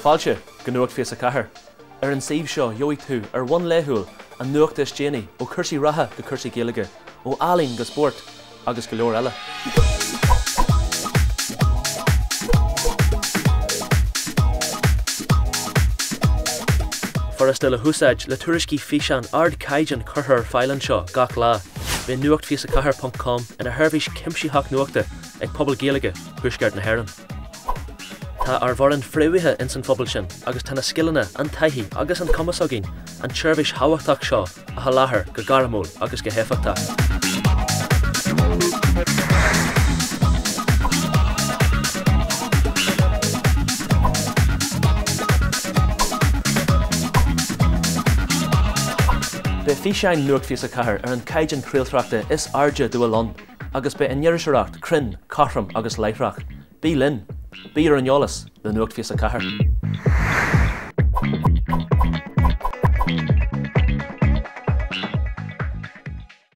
Fáilte go Nuacht 24. Ar an suíomh seo gheobhaidh tú, ar bhonn laethúil, an nuacht is déanaí ó chúrsaí reatha go cúrsaí Gaeilge, ó ealaín go spórt, agus go leor eile. Furasta le húsáid le tuairiscí físeán ardchaighdeán curtha ar fáil anseo gach lá, beidh Nuacht 24 ponc com ina sheirbhís cuimsitheach nuachta ag pobal Gaeilge Thuaisceart na hÉireann. Tá ár bhfoireann fréamhaithe ins an phobal sin agus tá na scileanna, an taithí agus an cumas againn an tseirbhís thábhachtach seo a sholáthar go gairmiúil agus go héifeachtach. Beidh físeáin Nuacht 24 ar an caighdeán craoltóireachta is airde dá bhfuil ann agus beidh an iriseoireacht cruinn, cothrom agus láithreach. Bí linn! Bí ar an eolas le Nuacht 24.